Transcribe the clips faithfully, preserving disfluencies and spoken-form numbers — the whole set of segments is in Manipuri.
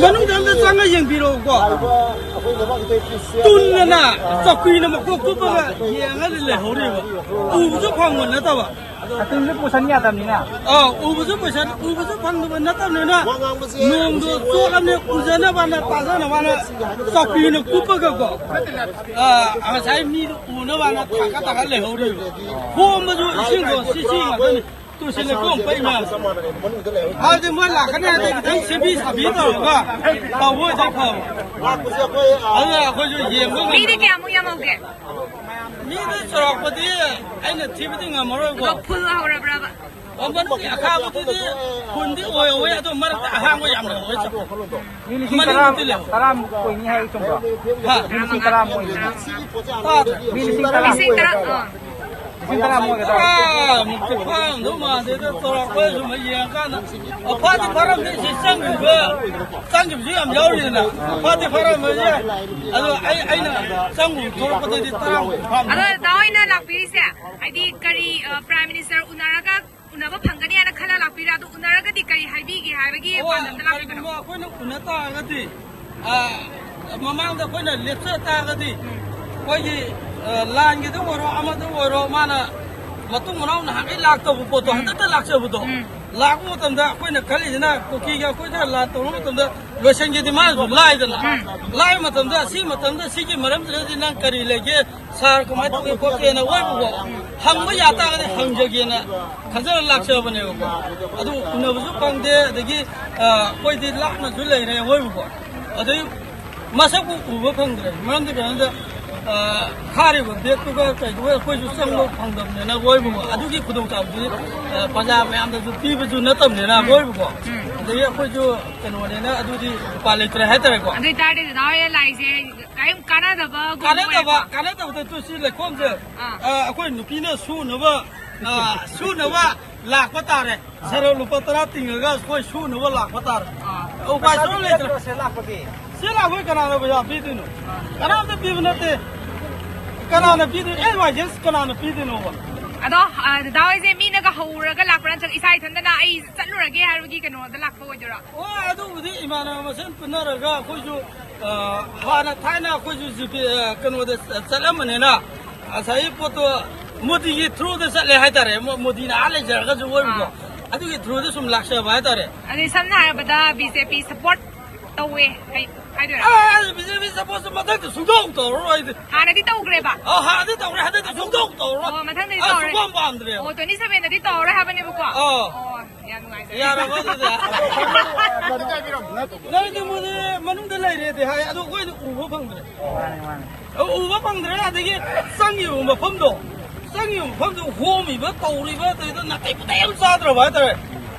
ꯃꯅꯨꯡꯗ ꯑꯝꯇ ꯆꯪꯉ ꯌꯦꯡꯕꯤꯔꯛꯎꯀꯣ꯫ ꯇꯨꯟꯗꯅ ꯆꯧꯀ꯭ꯔꯤꯅ ꯃꯀꯣꯛ ꯀꯨꯞꯄꯒ ꯌꯦꯡꯉꯒ ꯂꯩꯍꯧꯔꯤꯕ꯫ ꯎꯕꯁꯨ ꯐꯪꯕ ꯅꯠꯇꯕ꯫ ꯑꯗꯨꯁꯨ ꯄꯨꯁꯟ ꯌꯥꯗꯕꯅꯤꯅ꯫ ꯑꯥ, ꯎꯕꯁꯨ ꯄꯨꯁꯟ-, ꯎꯕꯁꯨ ꯐꯪꯗꯕ ꯅꯠꯇꯕꯅꯤꯅ ꯅꯣꯡꯗꯣ ꯆꯣꯠꯂꯕꯅꯤ, ꯎꯖꯅꯕꯅ ꯇꯥꯖꯅꯕꯅ ꯆꯧꯀ꯭ꯔꯤꯅ ꯀꯨꯞꯄꯒꯀꯣ꯫ ꯑꯥ, ꯉꯁꯥꯏ ꯃꯤꯗꯣ ꯎꯅꯕꯅ ꯊꯥꯡꯒꯠ ꯊꯥꯡꯒꯠ ꯂꯩꯍꯧꯔꯤꯕ꯫ ꯈꯣꯝꯕꯁꯨ ꯏꯁꯤꯡꯗꯣ ꯁꯤ ꯁꯤ ꯉꯥꯛꯇꯅꯤ꯫ ꯇꯨꯁꯤꯜꯂꯦ ꯀꯣꯡ ꯄꯩ ꯃꯌꯥꯝꯁꯦ꯫ ꯍꯥꯏꯗꯤ ꯃꯣꯏ ꯂꯥꯛꯀꯅꯤ ꯍꯥꯏꯗꯤ ꯈꯤꯇꯪ ꯁꯦꯝꯕꯤ ꯁꯥꯕꯤ ꯇꯧꯔꯒ ꯇꯧꯕ ꯑꯣꯏꯗꯤ ꯐꯕ꯫ ꯑꯗꯨꯅ ꯑꯩꯈꯣꯏꯁꯨ ꯌꯦꯡꯕ ꯉꯝꯗꯦ꯫ ꯃꯤꯗꯤ ꯀꯌꯥꯃꯨꯛ ꯌꯥꯝꯍꯧꯒꯦ? ꯃꯤꯗꯤ ꯆꯥꯎꯔꯥꯛꯄꯗꯤ ꯑꯩꯅ ꯊꯤꯕꯗꯤ ꯉꯝꯃꯔꯣꯏꯀꯣ꯫ ꯑꯗꯣ ꯐꯨꯜ ꯍꯧꯔꯕ꯭ꯔꯕ? ꯑꯣ, ꯃꯅꯨꯡꯒꯤ ꯑꯈꯥꯕꯗꯨꯗꯤ ꯐꯨꯜꯗꯤ ꯑꯣꯏꯍꯧꯋꯦ, ꯑꯗꯣ ꯃꯔꯛꯇ ꯑꯍꯥꯡꯕ ꯌꯥꯝ ꯂꯩꯍꯧꯋꯦ꯫ ꯃꯤ ꯂꯤꯁꯤꯡ ꯇꯔꯥ, ꯃꯅꯤꯡꯗꯤ ꯂꯩꯍꯧꯋꯦ꯫ ꯇꯔꯥꯃꯨꯛ ꯑꯣꯏꯅꯤ ꯍꯥꯏ ꯆꯨꯝꯕ꯭ꯔꯣ? ꯍꯥ? ꯃꯤ ꯂꯤꯁꯤꯡ ꯇꯔꯥꯃꯨꯛ ꯑꯣꯏꯅꯤ꯫ ꯇꯥꯗ꯭ꯔꯦ꯫ ꯃꯤ ꯂꯤꯁꯤꯡ ꯇꯔꯥ꯫ ꯂꯤꯁꯤꯡ ꯇꯔꯥ, ꯑꯥ꯫ ꯂꯤꯁꯤꯡ ꯇꯔꯥꯃꯨꯛ ꯑꯣꯏꯒꯗ꯭ꯔꯥ? ꯇꯔꯥꯃꯨꯛꯇꯤ ꯐꯥꯔꯝꯗꯧ ꯃꯥꯟꯗꯦꯗ, ꯆꯥꯎꯔꯥꯛꯄ ꯁꯨꯝ ꯌꯦꯡꯉꯀꯥꯟꯗ꯫ ꯑꯣ, ꯐꯥꯗꯤ ꯐꯥꯔꯝꯅꯤ, ꯁꯤ ꯆꯪꯈꯤꯕ, ꯆꯪꯈꯤꯕꯁꯨ ꯌꯥꯝ ꯌꯥꯎꯔꯤꯗꯅ꯫ ꯐꯥꯗꯤ ꯐꯥꯔꯝꯃꯁꯦ꯫ ꯑꯗꯣ ꯑꯩ, ꯑꯩꯅ ꯆꯪꯉꯨ ꯊꯣꯛꯂꯛꯄꯗꯗꯤ ꯇꯔꯥꯃꯨꯛ ꯐꯥꯔꯝꯅꯤ꯫ ꯑꯗꯣ ꯗꯥ ꯍꯣꯏꯅ ꯂꯥꯛꯄꯤꯔꯤꯁꯦ ꯍꯥꯏꯗꯤ ꯀꯔꯤ, ꯑ, Prime Minister ꯎꯅꯔꯒ ꯎꯅꯕ ꯐꯪꯒꯅꯤ ꯍꯥꯏꯅ ꯈꯜꯂ ꯂꯥꯛꯄꯤꯔꯥ? ꯑꯗꯨ ꯎꯅꯔꯒꯗꯤ ꯀꯔꯤ ꯍꯥꯏꯕꯤꯒꯦ ꯍꯥꯏꯕꯒꯤ ꯑꯣ, ꯄꯥꯟꯗꯝꯗ ꯂꯥꯛꯄꯤꯕꯅꯣ? ꯀꯔꯤꯒꯨꯝꯕ ꯑꯩꯈꯣꯏꯅ ꯎꯅ ꯇꯥꯔꯒꯗꯤ, ꯑ, ꯃꯃꯥꯡꯗ ꯑꯩꯈꯣꯏꯅ ꯂꯦꯞꯆ ꯇꯥꯔꯒꯗꯤ, ꯑꯩꯈꯣꯏꯒꯤ, ꯑ, ꯂꯥꯟꯒꯤꯗ ꯑꯣꯏꯔꯣ, ꯑꯃꯗ ꯑꯣꯏꯔꯣ, ꯃꯥꯅ ꯃꯇꯨꯡ ꯃꯅꯥꯎ ꯅꯍꯥꯟꯈꯩ ꯂꯥꯛꯇꯕ ꯄꯣꯠꯇꯣ ꯎꯝ꯫ ꯍꯟꯗꯛꯇ ꯂꯥꯛꯆꯕꯗꯣ, ꯎꯝ꯫ ꯂꯥꯛꯄ ꯃꯇꯝꯗ ꯑꯩꯈꯣꯏꯅ ꯈꯜꯂꯤꯁꯤꯅ ꯀꯨꯀꯤꯒ ꯑꯩꯈꯣꯏꯒ ꯂꯥꯟ ꯇꯧꯅꯕ ꯃꯇꯝꯗ ꯂꯣꯏꯁꯟꯒꯦꯗꯤ ꯃꯥꯅꯁꯨ ꯂꯥꯏꯗꯅ꯫ ꯎꯝ꯫ ꯂꯥꯏꯕ ꯃꯇꯝꯗ, ꯁꯤ ꯃꯇꯝꯗ ꯁꯤꯒꯤ ꯃꯔꯝꯁꯤꯗꯗꯤ ꯅꯪ ꯀꯔꯤ ꯂꯩꯒꯦ? ꯁꯥꯔ ꯀꯃꯥꯏꯅ ꯇꯧꯒꯦ ꯈꯣꯠꯀꯦꯅ ꯑꯣꯏꯕꯀꯣ, ꯍꯪꯕ ꯌꯥꯇꯥꯔꯒꯗꯤ ꯍꯪꯖꯒꯦꯅ ꯈꯟꯖꯔ ꯂꯥꯛꯆꯕꯅꯦꯕꯀꯣ꯫ ꯑꯗꯨ ꯎꯅꯕꯁꯨ ꯐꯪꯗꯦ, ꯑꯗꯒꯤ, ꯑ, ꯑꯩꯈꯣꯏꯗꯤ ꯂꯥꯞꯅꯁꯨ ꯂꯩꯔꯦ ꯑꯣꯏꯕꯀꯣ꯫ ꯑꯗꯩ ꯃꯁꯛꯄꯨ ꯎꯕ ꯐꯪꯗ꯭ꯔꯦ꯫ ꯃꯔꯝꯗꯤ ꯀꯩꯅꯣꯗ, ꯑ, ꯊꯥꯔꯤꯕ ꯕꯦꯒꯇꯨꯒ ꯀꯩꯗꯨꯒ ꯑꯩꯈꯣꯏꯁꯨ ꯆꯪꯕ ꯐꯪꯗꯕꯅꯤꯅ ꯑꯣꯏꯕꯀꯣ꯫ ꯑꯗꯨꯒꯤ ꯈꯨꯗꯣꯡꯆꯥꯕꯗꯨꯗꯤ, ꯑ, ꯄ꯭ꯔꯖꯥ ꯃꯌꯥꯝꯗꯁꯨ ꯄꯤꯕꯁꯨ ꯅꯠꯇꯕꯅꯤꯅ ꯑꯣꯏꯕꯀꯣ꯫ ꯑꯗꯒꯤ ꯑꯩꯈꯣꯏꯁꯨ ꯀꯩꯅꯣꯅꯤꯅ ꯑꯗꯨꯗꯤ ꯎꯄꯥꯏ ꯂꯩꯇ꯭ꯔꯦ ꯍꯥꯏꯇꯥꯔꯦꯀꯣ꯫ ꯑꯗꯨ ꯑꯣꯏꯇꯥꯔꯗꯤ ꯗꯗꯥ ꯍꯣꯏ ꯂꯥꯛꯏꯁꯦ ꯀꯔꯤꯝ ꯀꯥꯟꯅꯗꯕꯒꯨꯝꯕ ꯀꯥꯟꯅꯗꯕ, ꯑꯣꯏꯔꯦꯀꯣ? ꯀꯥꯟꯅꯗꯕꯗ ꯇꯨ ꯁꯤ ꯂꯩꯈꯣꯝꯁꯦ, ꯑꯥ꯫ ꯑ, ꯑꯩꯈꯣꯏ ꯅꯨꯄꯤꯅ ꯁꯨꯅꯕ, ꯑ, ꯁꯨꯅꯕ ꯂꯥꯛꯄ ꯇꯥꯔꯦ꯫ ꯁꯔꯞ ꯂꯨꯄꯥ ꯇꯔꯥ ꯇꯤꯡꯉꯒ ꯑꯩꯈꯣꯏ ꯁꯨꯅꯕ ꯂꯥꯛꯄ ꯇꯥꯔꯦ꯫ ꯑꯥ꯫ ꯎꯄꯥꯏ ꯁꯨꯡꯂꯩ ꯂꯩꯇ꯭ꯔꯦ꯫ ꯄꯩꯁꯥ ꯂꯥꯛꯄꯒꯤ? ꯁꯤ ꯂꯥꯛꯄꯒꯤ ꯀꯅꯥꯅ ꯄꯩꯁꯥ ꯄꯤꯗꯣꯏꯅꯣ? ꯀꯅꯥꯝꯇ ꯄꯤꯕ ꯅꯠꯇꯦ꯫ ꯀꯅꯥꯅ ꯄꯤꯗꯣꯏꯅꯣ? ꯑꯦ ꯋꯥꯏ ꯖꯦꯁ ꯀꯅꯥꯅ ꯄꯤꯗꯣꯏꯅꯣꯕ? ꯑꯗꯣ, ꯑ, ꯗꯗꯥ ꯍꯣꯏꯁꯦ ꯃꯤꯅꯒ ꯍꯧꯔꯒ ꯂꯥꯛꯄ꯭ꯔꯥ, ꯅꯠꯇ꯭ꯔꯒ ꯏꯁꯥ ꯏꯊꯟꯇꯅ ꯑꯩ ꯆꯠꯂꯨꯔꯒꯦ ꯍꯥꯏꯕꯒꯤ ꯀꯩꯅꯣꯗ ꯂꯥꯛꯄ ꯑꯣꯏꯗꯣꯏꯔꯣ? ꯑꯣ, ꯑꯗꯨꯕꯨꯗꯤ ꯏꯃꯥꯟꯅꯕ ꯃꯁꯦꯟ ꯄꯨꯟꯅꯔꯒ ꯑꯩꯈꯣꯏꯁꯨ, ꯑ, ꯍꯥꯟꯅ ꯊꯥꯏꯅ ꯑꯩꯈꯣꯏꯁꯨ ꯖꯤ ꯄꯤ, ꯑ, ꯀꯩꯅꯣꯗ ꯆꯠꯂꯝꯕꯅꯤꯅ, ꯉꯁꯥꯏꯒꯤ ꯄꯣꯠꯇꯣ ꯃꯣꯗꯤꯒꯤ through ꯗ ꯆꯠꯂꯦ ꯍꯥꯏꯇꯥꯔꯦ꯫ ꯃꯣ-, ꯃꯣꯗꯤꯅ ꯑꯥ ꯂꯩꯖꯔꯒꯁꯨ ꯑꯣꯏꯔꯣ, ꯑꯥ꯫ ꯑꯗꯨꯒꯤ through ꯗ ꯁꯨꯝ ꯂꯥꯛꯆꯕ ꯍꯥꯏꯇꯥꯔꯦ꯫ ꯑꯗꯩ ꯁꯝꯅ ꯍꯥꯏꯔꯕꯗ ꯕꯤ ꯖꯦ ꯄꯤ support ꯇꯧꯋꯦ ꯍꯥꯏ-, ꯍꯥꯏꯗꯣꯏꯔꯥ? ꯑ, ꯕꯤ ꯖꯦ ꯄꯤ support ꯁꯨ ꯃꯊꯪꯗ ꯁꯨꯡꯇꯧ ꯇꯧꯔꯔꯣꯏ ꯑꯩꯗꯤ꯫ ꯍꯥꯟꯅꯗꯤ ꯇꯧꯈ꯭ꯔꯦꯕ? ꯑ, ꯍꯥꯟꯅꯗꯤ ꯇꯧꯔꯦ, ꯍꯟꯗꯛꯇꯤ ꯁꯨꯡꯇꯧ ꯇꯧꯔꯔꯣꯏ꯫ ꯑꯣ, ꯃꯊꯪꯗꯗꯤ ꯑ, ꯇꯧꯔꯦ꯫ ꯁꯨꯡꯄꯥꯝ ꯄꯥꯝꯗ꯭ꯔꯦꯕ꯫ ꯑꯣ, twenty seven ꯗꯗꯤ ꯇꯧꯔꯔꯣꯏ ꯍꯥꯏꯕꯅꯦꯕꯀꯣ? ꯑꯥ꯫ ꯑꯣ, ꯌꯥꯝ ꯅꯨꯡꯉꯥꯏꯖꯔꯦ꯫ ꯌꯥꯔꯕ ꯑꯗꯨꯗꯤ? ꯅꯔꯦꯟꯗ꯭ꯔ ꯃꯣꯗꯤ ꯃꯅꯨꯡꯗ ꯂꯩꯔꯦꯗꯤ ꯍꯥꯏ, ꯑꯗꯣ ꯑꯩꯈꯣꯏꯗꯤ ꯎꯕ ꯐꯪꯗ꯭ꯔꯦ꯫ ꯃꯥꯅꯦ, ꯃꯥꯅꯦ꯫ ꯎꯕ ꯐꯪꯗ꯭ꯔꯦ꯫ ꯑꯗꯒꯤ ꯆꯪꯉꯤꯕ ꯃꯐꯝꯗꯣ, ꯆꯪꯉꯤꯕ ꯃꯐꯝꯗꯣ, ꯍꯣꯝꯃꯤꯕ, ꯇꯧꯔꯤꯕ, ꯇꯧꯔꯤꯗꯣ ꯅꯥꯇꯩ ꯄꯨꯇꯩ ꯑꯃ ꯆꯥꯗ꯭ꯔꯕ ꯍꯥꯏꯇꯥꯔꯦ꯫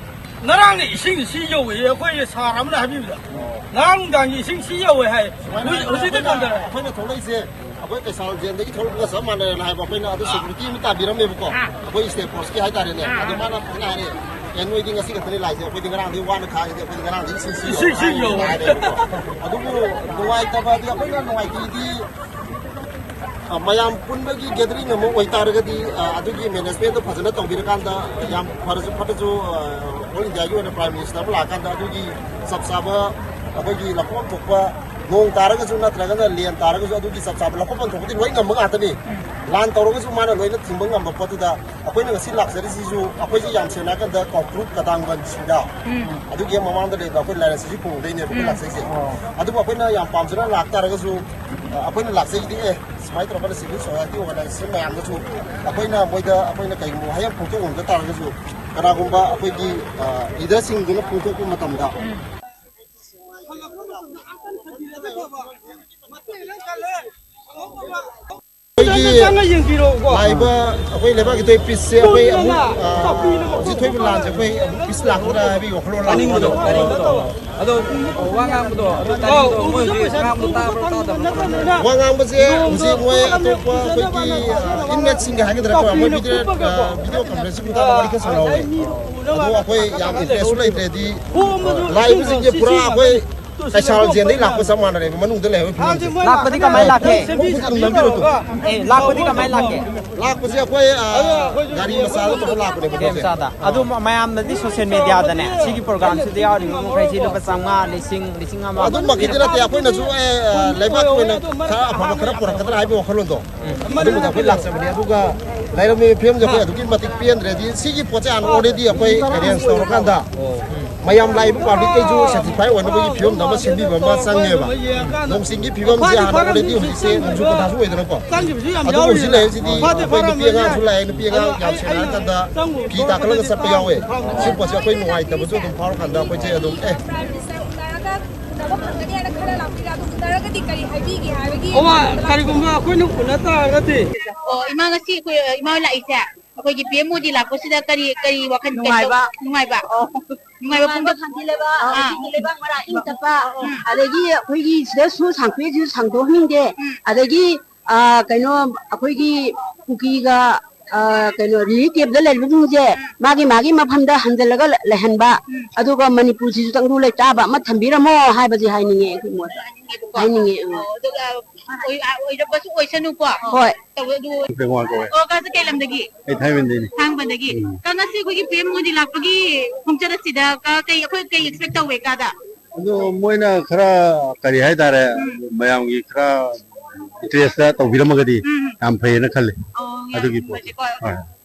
ꯉꯔꯥꯡꯅ ꯏꯁꯤꯡ ꯁꯤ ꯌꯧꯋꯦ, ꯑꯩꯈꯣꯏꯒꯤ ꯁꯥꯔ ꯑꯃꯅ ꯍꯥꯏꯕꯤꯕꯗ꯫ ꯉꯔꯥꯡ ꯅꯨꯡꯗꯥꯡꯒꯤ ꯏꯁꯤꯡ ꯁꯤ ꯌꯧꯋꯦ ꯍꯥꯏ꯫ ꯁꯨꯃꯥꯏꯅ ꯍꯧꯖꯤꯛ-, ꯍꯧꯖꯤꯛꯇ ꯑꯩꯈꯣꯏꯅ, ꯀꯟꯗꯔꯦ꯫ ꯑꯩꯈꯣꯏꯅ ꯊꯣꯛꯂꯛꯏꯁꯦ ꯑꯩꯈꯣꯏ ꯀꯩꯁꯥꯜ ꯖꯦꯜꯗꯒꯤ ꯊꯣꯛꯂꯛꯄꯒ ꯆꯞ ꯃꯥꯟꯅꯔꯦꯅ ꯍꯥꯏꯕ꯫ ꯑꯩꯈꯣꯏꯅ ꯑꯗꯨ security ꯑꯃ ꯇꯥꯕꯤꯔꯝꯃꯦꯕꯀꯣ꯫ ꯑꯥ꯫ ꯑꯩꯈꯣꯏ state force ꯀꯤ ꯍꯥꯏꯇꯥꯔꯦꯅꯦ꯫ ꯑꯥ꯫ ꯑꯗꯨ ꯃꯥꯅ ꯐꯖꯅ ꯍꯥꯏꯔꯦ, "ꯑꯦ, ꯅꯣꯏꯗꯤ ꯉꯁꯤ ꯈꯛꯇꯅꯤ ꯂꯥꯛꯏꯁꯦ, ꯑꯩꯈꯣꯏꯗꯤ ꯉꯔꯥꯡꯗꯒꯤ ꯏꯁꯤꯡ ꯁꯤ ꯌꯧꯔꯦ ꯏꯁꯤꯡ ꯁꯤ ꯌꯧꯔꯦ ꯍꯥꯏꯔꯦꯕꯀꯣ꯫" ꯑꯗꯨꯕꯨ ꯅꯨꯡꯉꯥꯏꯇꯕꯗꯤ ꯑꯩꯈꯣꯏꯅ ꯅꯨꯡꯉꯥꯏꯇꯦꯗꯤ, ꯑ, ꯃꯌꯥꯝ ꯄꯨꯟꯕꯒꯤ gathering ꯑꯃ ꯑꯣꯏꯇꯥꯔꯒꯗꯤ, ꯑ, ꯑꯗꯨꯒꯤ management ꯗꯣ ꯐꯖꯅ ꯇꯧꯕꯤꯔꯀꯥꯟꯗ ꯌꯥꯝ ꯐꯔꯁꯨ ꯐꯠꯇ꯭ꯔꯁꯨ, ꯑ, all India ꯒꯤ ꯑꯣꯏꯅ Prime Minister ꯑꯃ ꯂꯥꯛꯑꯀꯥꯟꯗ ꯑꯗꯨꯒꯤ ꯆꯞ ꯆꯥꯕ ꯑꯩꯈꯣꯏꯒꯤ ꯂꯧꯐꯝ ꯊꯣꯛꯄ ꯅꯣꯡ ꯇꯥꯔꯒꯁꯨ ꯅꯠꯇ꯭ꯔꯒꯅ ꯂꯦꯟ ꯇꯥꯔꯒꯁꯨ ꯑꯗꯨꯒꯤ ꯆꯞ ꯆꯥꯕ ꯂꯧꯐꯝ ꯊꯣꯛꯄꯗꯤ ꯂꯣꯏ ꯉꯝꯕ ꯉꯥꯛꯇꯅꯤ꯫ ꯂꯥꯟ ꯇꯧꯔꯒꯁꯨ ꯃꯥꯅ ꯂꯣꯏꯅ ꯊꯤꯡꯕ ꯉꯝꯕ ꯄꯣꯠꯇꯨꯗ ꯑꯩꯈꯣꯏꯅ ꯉꯁꯤ ꯂꯥꯛꯆꯔꯤꯁꯤꯁꯨ ꯑꯩꯈꯣꯏꯁꯤ ꯌꯥꯝ ꯁꯦꯡꯅ ꯍꯥꯏꯔ ꯀꯥꯟꯗ ꯀꯥꯎꯇ꯭ꯔꯨꯛ ꯀꯗꯥꯡꯕꯟ ꯁꯤꯡꯗꯥ ꯎꯝ꯫ ꯑꯗꯨꯒꯤ ꯃꯃꯥꯡꯗ ꯂꯩꯕ ꯑꯩꯈꯣꯏ ꯂꯥꯏꯔꯦꯟꯁꯤꯁꯤ ꯈꯨꯡꯒꯪꯗꯩꯅꯦꯕ ꯑꯩꯈꯣꯏ ꯎꯝ꯫ ꯂꯥꯛꯆꯩꯁꯦ꯫ ꯑꯣ꯫ ꯑꯗꯨꯕꯨ ꯑꯩꯈꯣꯏꯅ ꯌꯥꯝ ꯄꯥꯝꯖꯅ ꯂꯥꯛꯇꯥꯔꯒꯁꯨ, ꯑ, ꯑꯩꯈꯣꯏꯅ ꯂꯥꯛꯆꯩꯁꯤꯗꯤ, ꯑꯦ, ꯁꯨꯃꯥꯏꯅ ꯇꯧꯔꯒ civil society organization ꯃꯌꯥꯝꯗꯁꯨ ꯑꯩꯈꯣꯏꯅ ꯃꯣꯏꯗ ꯑꯩꯈꯣꯏꯅ ꯀꯩꯒꯨꯝꯕ ꯋꯥꯍꯩ ꯑꯃ ꯐꯣꯡꯗꯣꯛ ꯉꯝꯗ ꯇꯥꯔꯒꯁꯨ ꯀꯅꯥꯒꯨꯝꯕ ꯑꯩꯈꯣꯏꯒꯤ, ꯑ, leader ꯁꯤꯡꯗꯨꯅ ꯐꯣꯡꯗꯣꯛꯄ ꯃꯇꯝꯗ ꯎꯝ꯫ ꯑꯩꯈꯣꯏꯒꯤ ꯆꯪꯉ ꯌꯦꯡꯕꯤꯔꯛꯎꯀꯣ꯫ ꯂꯥꯛꯏꯕ ꯑꯩꯈꯣꯏ ꯂꯩꯕꯥꯛꯀꯤ ꯊꯣꯏ peace ꯁꯦ ꯑꯩꯈꯣꯏ ꯑꯃꯨꯛ, ꯑ, ꯍꯧꯖꯤꯛ ꯊꯣꯛꯏꯕ ꯂꯥꯟꯁꯦ ꯑꯩꯈꯣꯏ ꯑꯃꯨꯛ peace ꯂꯥꯛꯀꯗ꯭ꯔꯥ ꯍꯥꯏꯕꯒꯤ ꯋꯥꯈꯜꯂꯣꯟ ꯂꯥꯛꯄ ꯇꯥꯅꯤꯡꯕꯗꯣ, ꯑꯗꯣ꯫ ꯇꯥꯅꯤꯡꯕꯗꯣ꯫ ꯑꯗꯣ ꯋꯥ ꯉꯥꯡꯕꯗꯣ ꯑꯗꯨ ꯇꯥꯅꯤꯡꯕꯗꯣ, ꯃꯣꯏ ꯍꯧꯖꯤꯛ ꯉꯥꯡꯕꯗꯣ ꯇꯥꯕ꯭ꯔꯥ ꯇꯥꯗꯕ꯭ꯔꯥ ꯈꯪꯗꯦ꯫ ꯋꯥ ꯉꯥꯡꯕꯁꯦ ꯍꯧꯖꯤꯛ ꯃꯣꯏ ꯑꯇꯣꯞꯄ ꯑꯩꯈꯣꯏꯒꯤ, ꯑ, inmate ꯁꯤꯡꯒ ꯍꯥꯏꯒꯗ꯭ꯔꯥꯀꯣ, ꯃꯣꯏ video, ꯑ, video conference ꯀꯨꯝꯕ ꯇꯧꯔꯒ ꯋꯥꯔꯤ ꯈꯔ ꯁꯥꯟꯅꯍꯧꯋꯦ꯫ ꯑꯗꯣ ꯑꯩꯈꯣꯏ ꯌꯥꯝ interest ꯂꯩꯇ꯭ꯔꯦꯗꯤ, ꯂꯥꯛꯏꯕꯁꯤꯡꯁꯦ ꯄꯨꯔꯥ ꯑꯩꯈꯣꯏ ꯀꯩꯁꯥꯜ ꯖꯦꯟꯗꯩ ꯂꯥꯛꯄ ꯆꯞ ꯃꯥꯟꯅꯔꯦꯕ, ꯃꯅꯨꯡꯗ ꯂꯩꯍꯧꯔꯤ ꯐꯤꯕꯝꯁꯦ꯫ ꯂꯥꯛꯄꯗꯤ ꯀꯃꯥꯏꯅ ꯂꯥꯛꯀꯦ? ꯈꯣꯡ ꯈꯨꯠ ꯑꯗꯨꯝ ꯅꯝꯕꯤꯔꯣ ꯇꯨ꯫ ꯑꯦ, ꯂꯥꯛꯄꯗꯤ ꯀꯃꯥꯏꯅ ꯂꯥꯛꯀꯦ? ꯂꯥꯛꯄꯁꯦ ꯑꯩꯈꯣꯏ, ꯑ, ꯒꯥꯔꯤ ꯃꯆꯥꯗ ꯇꯧꯔ ꯂꯥꯛꯄꯅꯦꯕ, ꯒꯥꯔꯤ ꯃꯆꯥꯗ꯫ ꯑꯗꯨ ꯃ-, ꯃꯌꯥꯝꯅꯗꯤ ꯁꯣꯁꯤꯌꯦꯜ ꯃꯦꯗꯤꯌꯥꯗꯅꯦ, ꯁꯤꯒꯤ ꯄ꯭ꯔꯣꯒ꯭ꯔꯥꯝꯁꯤꯗ ꯌꯥꯎꯔꯤꯕ ꯃꯈꯩꯁꯤ ꯂꯨꯄꯥ ꯆꯥꯝꯃꯉꯥ, ꯂꯤꯁꯤꯡ, ꯂꯤꯁꯤꯡ ꯑꯃ꯫ ꯑꯗꯨꯃꯛꯀꯤꯗꯤ ꯅꯠꯇꯦ, ꯑꯩꯈꯣꯏꯅꯁꯨ, ꯑꯦ, ꯑ, ꯂꯩꯕꯥꯛꯀꯤ ꯑꯣꯏꯅ ꯈꯔ ꯑꯐꯕ ꯈꯔ ꯄꯨꯔꯛꯀꯗ꯭ꯔꯥ ꯍꯥꯏꯕꯒꯤ ꯋꯥꯈꯜꯂꯣꯟꯗꯣ꯫ ꯎꯝ꯫ ꯑꯗꯨꯝꯕꯗ ꯑꯩꯈꯣꯏ ꯂꯥꯛꯆꯕꯅꯦ꯫ ꯑꯗꯨꯒ ꯂꯩꯔꯝꯃꯤꯕ ꯐꯤꯕꯝꯁꯦ ꯑꯩꯈꯣꯏ ꯑꯗꯨꯛꯀꯤ ꯃꯇꯤꯛ ꯄꯦꯟꯗ꯭ꯔꯦ꯫ ꯍꯥꯏꯗꯤ ꯁꯤꯒꯤ ꯄꯣꯠꯁꯦ ꯍꯥꯟꯅ already ꯑꯩꯈꯣꯏ arrange ꯇꯧꯔꯀꯥꯟꯗ ꯃꯌꯥꯝ ꯂꯥꯛꯏꯕ publicꯇꯩꯁꯨ satisfy ꯑꯣꯏꯅꯕꯒꯤ ꯐꯤꯕꯝꯗ ꯑꯃ ꯁꯦꯝꯕꯤꯕ ꯑꯃ ꯆꯪꯉꯦꯕ꯫ ꯅꯣꯡ ꯆꯤꯡꯒꯤ ꯐꯤꯕꯝꯁꯦ ꯍꯥꯟꯅ already ꯍꯧꯖꯤꯛꯁꯦ ꯅꯣꯡꯖꯨ ꯄꯟꯊꯥꯁꯨ ꯑꯣꯏꯗꯅꯀꯣ꯫ ꯑꯗꯨꯕꯨ ꯍꯧꯖꯤꯛ ꯂꯩꯔꯤꯁꯤꯗꯤ ꯑꯩꯈꯣꯏ ꯅꯨꯄꯤ ꯑꯉꯥꯡꯁꯨ ꯂꯥꯛꯑꯦ, ꯅꯨꯄꯤ ꯑꯉꯥꯡ ꯌꯥꯝ ꯁꯦꯡꯅ ꯍꯥꯏꯔꯀꯥꯟꯗ ꯐꯤ ꯇꯥꯈꯠꯂꯒ ꯆꯠꯄ ꯌꯥꯎꯋꯦ꯫ ꯁꯤ ꯄꯣꯠꯁꯦ ꯑꯩꯈꯣꯏ ꯅꯨꯡꯉꯥꯏꯇꯕꯁꯨ ꯑꯗꯨꯝ ꯐꯥꯎꯔꯀꯥꯟꯗ ꯑꯩꯈꯣꯏꯁꯦ ꯑꯗꯨꯝ, ꯑꯦ, ꯎꯅꯔꯒ ꯎꯅꯕ ꯐꯪꯒꯅꯤ ꯍꯥꯏꯅ ꯈꯔ ꯂꯥꯛꯄꯤꯔꯦ꯫ ꯑꯗꯨ ꯎꯅꯔꯒꯗꯤ ꯀꯔꯤ ꯍꯥꯏꯕꯤꯒꯦ ꯍꯥꯏꯕꯒꯤ ꯑꯋꯥ, ꯀꯔꯤꯒꯨꯝꯕ ꯑꯩꯈꯣꯏꯅ ꯎꯅ ꯇꯥꯔꯒꯗꯤ꯫ ꯑꯣ, ꯏꯃꯥ, ꯉꯁꯤ ꯑꯩꯈꯣꯏ, ꯏꯃꯥ ꯍꯣꯏ ꯂꯥꯛꯏꯁꯦ ꯑꯩꯈꯣꯏꯒꯤ ꯄꯤ ꯑꯦꯝ ꯃꯣꯗꯤ ꯂꯥꯛꯄꯁꯤꯗ ꯀꯔꯤ, ꯀꯔꯤ ꯋꯥꯈꯜ, ꯀꯩ ꯅꯨꯡꯉꯥꯏꯕ꯫ ꯇꯧ-, ꯅꯨꯡꯉꯥꯏꯕ? ꯑꯣ꯫ ꯅꯨꯡꯉꯥꯏꯕ ꯅꯨꯡꯉꯥꯏꯕ ꯐꯣꯡꯗꯣꯛ-, ꯁꯥꯟꯇꯤ ꯂꯩꯕ, ꯑꯥ꯫ ꯍꯧꯖꯤꯛꯇꯤ ꯂꯩꯕꯥꯛ ꯃꯔꯥ ꯏꯪ ꯇꯞꯄ, ꯎꯝ꯫ ꯑꯗꯒꯤ ꯑꯩꯈꯣꯏꯒꯤ ꯁꯤꯗ ꯁꯨ ꯁꯥꯡꯇꯣꯛꯑꯦꯁꯨ ꯁꯥꯡꯗꯣꯛꯍꯟꯅꯤꯡꯗꯦ, ꯎꯝ꯫ ꯑꯗꯒꯤ, ꯑꯥ, ꯀꯩꯅꯣ, ꯑꯩꯈꯣꯏꯒꯤ ꯀꯨꯀꯤꯒ, ꯑꯥ, ꯀꯩꯅꯣ, ꯔꯤꯂꯤꯐ ꯀꯦꯝꯞꯇ ꯂꯩꯔꯤꯕꯁꯤꯡꯁꯦ ꯎꯝ꯫ ꯃꯥꯒꯤ ꯃꯥꯒꯤ ꯃꯐꯝꯗ ꯍꯟꯖꯤꯜꯂꯒ ꯂꯩ-, ꯂꯩꯍꯟꯕ, ꯎꯝ꯫ ꯑꯗꯨꯒ ꯃꯅꯤꯄꯨꯔꯁꯤꯁꯨ ꯇꯪꯗꯨ ꯂꯩꯇꯥꯕ ꯑꯃ ꯊꯝꯕꯤꯔꯝꯃꯣ ꯍꯥꯏꯕꯁꯤ ꯍꯥꯏꯅꯤꯡꯉꯦ ꯑꯩꯒꯤ ꯃꯣꯠꯇ꯫ ꯍꯥꯏꯅꯤꯡꯉꯦꯕꯀꯣ꯫ ꯍꯥꯏꯅꯤꯡꯉꯦ, ꯎꯝ꯫ ꯑꯣ, ꯑꯗꯨꯒ ꯑꯣꯏ-, ꯑꯣꯏꯔꯛꯄꯁꯨ ꯑꯣꯏꯁꯅꯨꯀꯣ꯫ ꯍꯣꯏ꯫ ꯇꯧꯕ ꯑꯗꯨ ꯄ꯭ꯔꯦꯝꯋꯥꯜ ꯀꯧꯋꯦ꯫ ꯑꯣ, ꯀꯥꯁꯦ ꯀꯩ ꯂꯝꯗꯒꯤ? ꯑꯩ ꯊꯥꯡꯃꯩꯕꯟꯗꯩꯅꯦ꯫ ꯊꯥꯡꯃꯩꯕꯟꯗꯒꯤ꯫ ꯎꯝ꯫ ꯀꯥ, ꯉꯁꯤ ꯑꯩꯈꯣꯏꯒꯤ ꯄꯤ ꯑꯦꯝ ꯃꯣꯗꯤ ꯂꯥꯛꯄꯒꯤ ꯈꯣꯡꯆꯠ ꯑꯁꯤꯗ ꯀꯥ, ꯀꯩ, ꯑꯩꯈꯣꯏ ꯀꯩ expect ꯇꯧꯋꯦ ꯀꯥꯗ? ꯑꯗꯣ ꯃꯣꯏꯅ ꯈꯔ, ꯀꯔꯤ ꯍꯥꯏꯇꯥꯔꯦ, ꯎꯝ꯫ ꯃꯌꯥꯝꯒꯤ ꯈꯔ interest ꯇꯧꯕꯤꯔꯝꯃꯒꯗꯤ ꯎꯝ꯫ ꯌꯥꯝ ꯐꯩꯌꯦꯅ ꯈꯜꯂꯤ꯫ ꯑꯣ, ꯌꯥꯝ ꯑꯗꯨꯒꯤ ꯄꯣꯠ-, ꯅꯨꯡꯉꯥꯏꯖꯩꯀꯣ꯫ ꯍꯣꯏ꯫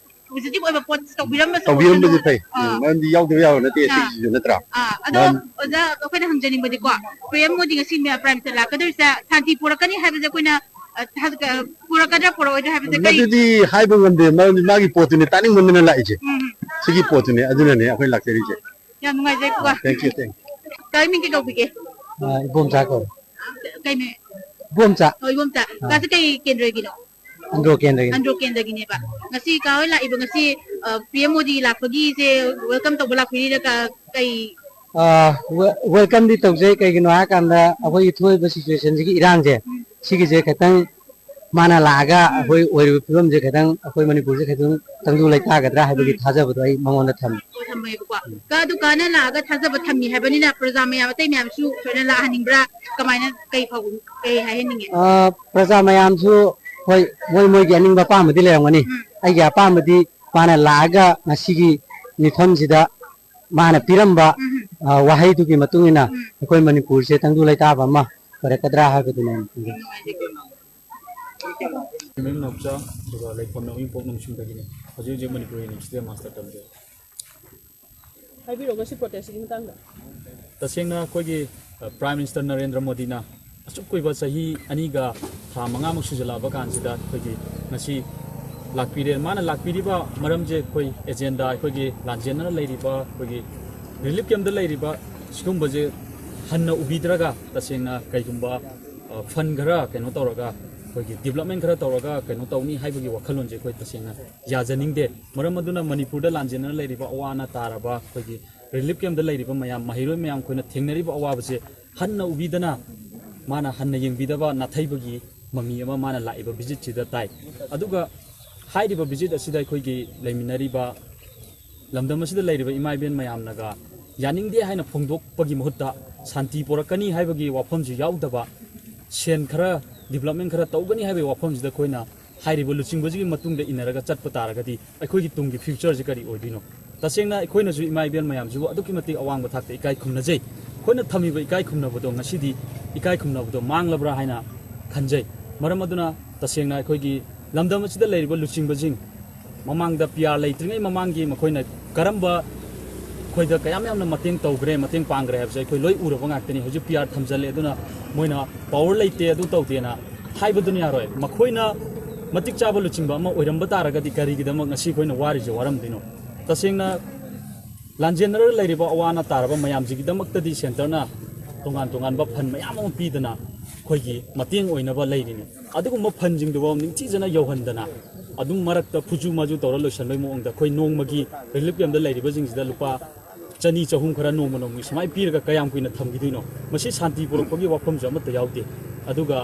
Positive ꯑꯣꯏꯕ ꯄꯣꯠ ꯇꯧꯕꯤꯔꯝꯕꯁꯨ ꯇꯧꯕꯤꯔꯝꯕꯁꯨ ꯑꯣꯏꯁꯅꯨ꯫ ꯐꯩ꯫ ꯑꯥ꯫ ꯃꯔꯝꯗꯤ ꯌꯥꯎꯗꯕ ꯌꯥꯕ ꯅꯠꯇꯦ ꯑꯥ꯫ ꯁꯤꯒꯤꯁꯤꯁꯨ, ꯅꯠꯇ꯭ꯔꯥ? ꯑꯥ, ꯑꯗꯣ ꯃꯔꯝ ꯑꯣꯖꯥ, ꯑꯩꯈꯣꯏꯅ ꯍꯪꯖꯅꯤꯡꯕꯗꯤꯀꯣ, ꯄꯤ ꯑꯦꯝ ꯃꯣꯗꯤ ꯉꯁꯤ ꯃꯦ-, Prime Minister ꯂꯥꯛꯀꯗꯧꯔꯤꯁꯦ ꯁꯥꯟꯇꯤ ꯄꯨꯔꯛꯀꯅꯤ ꯍꯥꯏꯕꯁꯦ ꯑꯩꯈꯣꯏꯅ, ꯑ, ꯊꯥꯖ-, ꯑ, ꯄꯨꯔꯛꯀꯗ꯭ꯔꯥ ꯄꯨꯔꯛꯑꯣꯏꯗ꯭ꯔꯥ ꯍꯥꯏꯕꯁꯦ ꯀꯔꯤ? ꯃꯗꯨꯗꯤ ꯍꯥꯏꯕ ꯉꯝꯗꯦ, ꯃꯔꯝꯗꯤ ꯃꯥꯒꯤ ꯄꯣꯠꯇꯨꯅꯤ, ꯇꯥꯅꯤꯡꯃꯟꯗꯅ ꯂꯥꯛꯏꯁꯦ꯫ ꯎꯝ꯫ ꯁꯤꯒꯤ ꯄꯣꯠꯇꯨꯅꯤ, ꯑꯗꯨꯅꯅꯦ ꯑꯩꯈꯣꯏ ꯂꯥꯛꯆꯔꯤꯁꯦ꯫ ꯌꯥꯝ ꯅꯨꯡꯉꯥꯏꯖꯩꯀꯣ꯫ ꯑꯥ, thank you, thank you꯫ ꯀꯔꯤ ꯃꯤꯡ ꯀꯩ ꯀꯧꯕꯤꯒꯦ? ꯑꯥ, ꯏꯕꯣꯝꯆꯥ ꯀꯧꯏ꯫ ꯀꯩ ꯃꯤꯡ? ꯏꯕꯣꯝꯆꯥ꯫ ꯑꯣ, ꯏꯕꯣꯝꯆꯥ꯫ ꯑꯥ꯫ ꯀꯥꯁꯦ ꯀꯩ ꯀꯦꯟꯗ꯭ꯔꯒꯤꯅꯣ? ꯑꯟꯗ꯭ꯔꯣ ꯀꯦꯟꯗ꯭ꯔꯒꯤꯅꯤ꯫ ꯑꯟꯗ꯭ꯔꯣ ꯀꯦꯟꯗ꯭ꯔꯒꯤꯅꯦꯕ꯫ ꯉꯁꯤ ꯀꯥ ꯍꯣꯏ ꯂꯥꯛꯏꯕ ꯉꯁꯤ, ꯑ, ꯄꯤ ꯑꯦꯝ ꯃꯣꯗꯤ ꯂꯥꯛꯄꯒꯤꯁꯦ welcome ꯇꯧꯕ ꯂꯥꯛꯄꯤꯔꯤꯔ ꯀ-, ꯀꯩ? ꯑ, we-, welcome ꯗꯤ ꯇꯧꯖꯩ꯫ ꯀꯩꯒꯤꯅꯣ ꯍꯥꯏꯔꯀꯥꯟꯗ ꯑꯩꯈꯣꯏꯒꯤ ꯊꯣꯛꯏꯕ situation ꯁꯤꯒꯤ ꯏꯔꯥꯡꯁꯦ, ꯎꯝ꯫ ꯁꯤꯒꯤꯁꯦ ꯈꯤꯇꯪ ꯃꯥꯅ ꯂꯥꯛꯑꯒ ꯑꯩꯈꯣꯏ ꯑꯣꯏꯔꯤꯕ ꯐꯤꯕꯝꯁꯦ ꯈꯤꯇꯪ, ꯑꯩꯈꯣꯏ ꯃꯅꯤꯄꯨꯔꯁꯦ ꯈꯤꯇꯪ ꯇꯪꯗꯨ ꯂꯩꯇꯥꯒꯗ꯭ꯔꯥ ꯍꯥꯏꯕꯒꯤ ꯊꯥꯖꯕꯗꯣ ꯑꯩ ꯃꯉꯣꯟꯗ ꯊꯝꯃꯤ꯫ ꯊꯝꯃꯦꯕꯀꯣ꯫ ꯀ-, ꯑꯗꯨ ꯀꯥꯟꯅ ꯂꯥꯛꯑꯒ ꯊꯥꯖꯕ ꯊꯝꯃꯤ ꯍꯥꯏꯕꯅꯤꯅ ꯄ꯭ꯔꯖꯥ ꯃꯌꯥꯝ ꯑꯇꯩ ꯃꯌꯥꯝꯁꯨ ꯊꯣꯏꯅ ꯂꯥꯛꯍꯟꯅꯤꯡꯕ꯭ꯔꯥ? ꯀꯃꯥꯏꯅ, ꯀꯩ ꯐꯥꯎꯕ, ꯀꯩ ꯍꯥꯏꯍꯟꯅꯤꯡꯉꯦ? ꯑ, ꯄ꯭ꯔꯖꯥ ꯃꯌꯥꯝꯁꯨ, ꯍꯣꯏ, ꯃꯣꯏ ꯃꯣꯏꯒꯤ ꯑꯅꯤꯡꯕ ꯑꯄꯥꯝꯕꯗꯤ ꯂꯩꯔꯝꯒꯅꯤ꯫ ꯎꯝ꯫ ꯑꯩꯒꯤ ꯑꯄꯥꯝꯕꯗꯤ ꯃꯥꯅ ꯂꯥꯛꯑꯒ ꯉꯁꯤꯒꯤ ꯃꯤꯐꯝꯁꯤꯗ ꯃꯥꯅ ꯄꯤꯔꯝꯕ, ꯎꯝ꯫ ꯑ, ꯋꯥꯍꯩꯗꯨꯒꯤ ꯃꯇꯨꯡ ꯏꯟꯅ ꯎꯝ꯫ ꯑꯩꯈꯣꯏ ꯃꯅꯤꯄꯨꯔꯁꯦ ꯇꯪꯗꯨ ꯂꯩꯇꯥꯕ ꯑꯃ ꯑꯣꯏꯔꯛꯀꯗ꯭ꯔꯥ ꯍꯥꯏꯕꯗꯨꯅꯦ꯫ ꯅꯨꯡꯉꯥꯏꯖꯩꯀꯣ꯫ ꯃꯤꯡ ꯅꯥꯎꯆꯥ, ꯑꯗꯨꯒ ꯂꯩꯐꯝꯅ ꯎꯔꯤꯄꯣꯛ ꯅꯣꯡꯁꯨꯡꯗꯒꯤꯅꯤ꯫ ꯍꯧꯖꯤꯛ ꯍꯧꯖꯤꯛ ꯃꯅꯤꯄꯨꯔ ꯌꯨꯅꯤꯚꯔꯁꯤꯇꯤꯗ ꯃꯥꯁꯇꯔ ꯇꯝꯖꯩ꯫ ꯍꯥꯏꯕꯤꯔꯣ, ꯉꯁꯤ ꯄ꯭ꯔꯣꯇꯦꯁꯀꯤ ꯃꯇꯥꯡꯗ꯫ ꯇꯁꯦꯡꯅ ꯑꯩꯈꯣꯏꯒꯤ, ꯑ, ꯄ꯭ꯔꯥꯏꯝ ꯃꯤꯅꯤꯁꯇꯔ ꯅꯔꯦꯟꯗ꯭ꯔ ꯃꯣꯗꯤꯅ ꯑꯁꯨꯛ ꯀꯨꯏꯕ ꯆꯍꯤ ꯑꯅꯤꯒ ꯊꯥ ꯃꯉꯥꯃꯨꯛ ꯁꯨꯖꯜꯂꯛꯑꯕ ꯀꯥꯟꯁꯤꯗ ꯑꯩꯈꯣꯏꯒꯤ ꯉꯁꯤ ꯂꯥꯛꯄꯤꯔꯦ꯫ ꯃꯥꯅ ꯂꯥꯛꯄꯤꯔꯤꯕ ꯃꯔꯝꯁꯦ ꯑꯩꯈꯣꯏ ꯑꯦꯖꯦꯟꯗꯥ, ꯑꯩꯈꯣꯏꯒꯤ ꯂꯥꯟꯖꯦꯟꯅꯔ ꯂꯩꯔꯤꯕ, ꯑꯩꯈꯣꯏꯒꯤ ꯔꯤꯂꯤꯐ ꯀꯦꯝꯞꯇ ꯂꯩꯔꯤꯕ ꯁꯤꯒꯨꯝꯕꯁꯦ ꯍꯟꯅ ꯎꯕꯤꯗ꯭ꯔꯒ ꯇꯁꯦꯡꯅ ꯀꯩꯒꯨꯝꯕ, ꯑ, ꯐꯟ ꯈꯔ ꯀꯩꯅꯣ ꯇꯧꯔꯒ, ꯑꯩꯈꯣꯏꯒꯤ ꯗꯤꯕ꯭ꯂꯞꯃꯦꯟ ꯈꯔ ꯇꯧꯔꯒ ꯀꯩꯅꯣ ꯇꯧꯅꯤ ꯍꯥꯏꯕꯒꯤ ꯋꯥꯈꯜꯂꯣꯟꯁꯦ ꯑꯩꯈꯣꯏ ꯇꯁꯦꯡꯅ ꯌꯥꯖꯅꯤꯡꯗꯦ꯫ ꯃꯔꯝ ꯑꯗꯨꯅ ꯃꯅꯤꯄꯨꯔꯗ ꯂꯥꯟꯖꯦꯟꯅꯔ ꯂꯩꯔꯤꯕ, ꯑꯋꯥ ꯑꯅꯥ ꯇꯥꯔꯕ ꯑꯩꯈꯣꯏꯒꯤ ꯔꯤꯂꯤꯐ ꯀꯦꯝꯞꯇ ꯂꯩꯔꯤꯕ ꯃꯌꯥꯝ, ꯃꯍꯩꯔꯣꯏ ꯃꯌꯥꯝ ꯑꯩꯈꯣꯏꯅ ꯊꯦꯡꯅꯔꯤꯕ ꯑꯋꯥꯕꯁꯦ ꯍꯟꯅ ꯎꯕꯤꯗꯅ, ꯃꯥꯅ ꯍꯟꯅ ꯌꯦꯡꯕꯤꯗꯕ ꯅꯥꯊꯩꯕꯒꯤ ꯃꯃꯤ ꯑꯃ ꯃꯥꯅ ꯂꯥꯛꯏꯕ ꯚꯤꯖꯤꯠꯁꯤꯗ ꯇꯥꯏ꯫ ꯑꯗꯨꯒ ꯍꯥꯏꯔꯤꯕ ꯚꯤꯖꯤꯠ ꯑꯁꯤꯗ ꯑꯩꯈꯣꯏꯒꯤ ꯂꯩꯃꯤꯟꯅꯔꯤꯕ ꯂꯝꯗꯝ ꯑꯁꯤꯗ ꯂꯩꯔꯤꯕ ꯏꯃꯥ ꯏꯕꯦꯟ ꯃꯌꯥꯝꯅꯒ ꯌꯥꯅꯤꯡꯗꯦ ꯍꯥꯏꯅ ꯐꯣꯡꯗꯣꯛꯄꯒꯤ ꯃꯍꯨꯠꯇ ꯁꯥꯟꯇꯤ ꯄꯣꯔꯛꯀꯅꯤ ꯍꯥꯏꯕꯒꯤ ꯋꯥꯐꯝꯁꯨ ꯌꯥꯎꯗꯕ, ꯁꯦꯟ ꯈꯔ, ꯗꯤꯕ꯭ꯂꯞꯃꯦꯟ ꯈꯔ ꯇꯧꯒꯅꯤ ꯍꯥꯏꯕꯒꯤ ꯋꯥꯐꯝꯁꯤꯗ ꯑꯩꯈꯣꯏꯅ ꯍꯥꯏꯔꯤꯕ ꯂꯨꯆꯤꯡꯕꯁꯤꯒꯤ ꯃꯇꯨꯡꯗ ꯏꯟꯅꯔꯒ ꯆꯠꯄ ꯇꯥꯔꯒꯗꯤ ꯑꯩꯈꯣꯏꯒꯤ ꯇꯨꯡꯒꯤ ꯐ꯭ꯌꯨꯆꯔꯁꯤ ꯀꯔꯤ ꯑꯣꯏꯗꯣꯏꯅꯣ? ꯇꯁꯦꯡꯅ ꯑꯩꯈꯣꯏꯅꯁꯨ ꯏꯃꯥ ꯏꯕꯦꯟ ꯃꯌꯥꯝꯁꯤꯕꯨ ꯑꯗꯨꯛꯀꯤ ꯃꯇꯤꯛ ꯑꯋꯥꯡꯕ ꯊꯥꯛꯇ ꯏꯀꯥꯏ ꯈꯨꯝꯅꯖꯩ꯫ ꯑꯩꯈꯣꯏꯅ ꯊꯝꯃꯤꯕ ꯏꯀꯥꯏ ꯈꯨꯝꯅꯕꯗꯣ ꯉꯁꯤꯗꯤ ꯏꯀꯥꯏ ꯈꯨꯝꯅꯕꯗꯣ ꯃꯥꯡꯂꯕ꯭ꯔꯥ ꯍꯥꯏꯅ ꯈꯟꯖꯩ꯫ ꯃꯔꯝ ꯑꯗꯨꯅ ꯇꯁꯦꯡꯅ ꯑꯩꯈꯣꯏꯒꯤ ꯂꯝꯗꯝ ꯑꯁꯤꯗ ꯂꯩꯔꯤꯕ ꯂꯨꯆꯤꯡꯕꯁꯤꯡ, ꯃꯃꯥꯡꯗ ꯄꯤ ꯑꯥꯔ ꯂꯩꯇ꯭ꯔꯤꯉꯩ ꯃꯃꯥꯡꯒꯤ ꯃꯈꯣꯏꯅ ꯀꯔꯝꯕ ꯑꯩꯈꯣꯏꯗ ꯀꯌꯥꯝ ꯌꯥꯝꯅ ꯃꯇꯦꯡ ꯇꯧꯈ꯭ꯔꯦ, ꯃꯇꯦꯡ ꯄꯥꯡꯈ꯭ꯔꯦ ꯍꯥꯏꯕꯁꯦ ꯑꯩꯈꯣꯏ ꯂꯣꯏ ꯎꯔꯕ ꯉꯥꯛꯇꯅꯤ꯫ ꯍꯧꯖꯤꯛ ꯄꯤ ꯑꯥꯔ ꯊꯝꯖꯜꯂꯦ, ꯑꯗꯨꯅ ꯃꯣꯏꯅ ꯄꯋꯥꯔ ꯂꯩꯇꯦ, ꯑꯗꯨ ꯇꯧꯗꯦꯅ ꯍꯥꯏꯕꯗꯨꯅ ꯌꯥꯔꯣꯏ꯫ ꯃꯈꯣꯏꯅ ꯃꯇꯤꯛ ꯆꯥꯕ ꯂꯨꯆꯤꯡꯕ ꯑꯃ ꯑꯣꯏꯔꯝꯕ ꯇꯥꯔꯒꯗꯤ ꯀꯔꯤꯒꯤꯗꯃꯛ ꯉꯁꯤ ꯑꯩꯈꯣꯏꯅ ꯋꯥꯔꯤꯁꯦ ꯋꯥꯔꯝꯗꯣꯏꯅꯣ? ꯇꯁꯦꯡꯅ ꯂꯥꯟꯖꯦꯟꯅꯔꯒ ꯂꯩꯔꯤꯕ ꯑꯋꯥ ꯑꯅꯥ ꯇꯥꯔꯕ ꯃꯌꯥꯝꯁꯤꯒꯤꯗꯃꯛꯇꯗꯤ ꯁꯦꯟꯇꯔꯅ ꯇꯣꯉꯥꯟ ꯇꯣꯉꯥꯟꯕ ꯐꯟ ꯃꯌꯥꯝ ꯑꯃ ꯄꯤꯗꯅ ꯑꯩꯈꯣꯏꯒꯤ ꯃꯇꯦꯡ ꯑꯣꯏꯅꯕ ꯂꯩꯔꯤꯅꯤ꯫ ꯑꯗꯨꯒꯨꯝꯕ ꯐꯟꯁꯤꯡꯗꯨꯐꯥꯎ ꯅꯤꯡꯊꯤꯖꯅ ꯌꯧꯍꯟꯗꯅ ꯑꯗꯨꯝ ꯃꯔꯛꯇ ꯐꯨꯖꯨ ꯃꯥꯖꯨ ꯇꯧꯔ ꯂꯣꯏꯁꯤꯟꯕꯒꯤ ꯃꯑꯣꯡꯗ ꯑꯩꯈꯣꯏ ꯅꯣꯡꯃꯒꯤ ꯔꯤꯂꯤꯐ ꯀꯦꯝꯞꯇ ꯂꯩꯔꯤꯕꯁꯤꯡꯁꯤꯗ ꯂꯨꯄꯥ ꯆꯅꯤ ꯆꯍꯨꯝ ꯈꯔ ꯅꯣꯡꯃ ꯅꯣꯡꯃꯒꯤ ꯁꯨꯃꯥꯏꯅ ꯄꯤꯔꯒ ꯀꯌꯥꯝ ꯀꯨꯏꯅ ꯊꯝꯈꯤꯗꯣꯏꯅꯣ? ꯃꯁꯤ ꯁꯥꯟꯇꯤ ꯄꯨꯔꯛꯄꯒꯤ ꯋꯥꯐꯝꯁꯨ ꯑꯃꯠꯇ ꯌꯥꯎꯗꯦ꯫ ꯑꯗꯨꯒ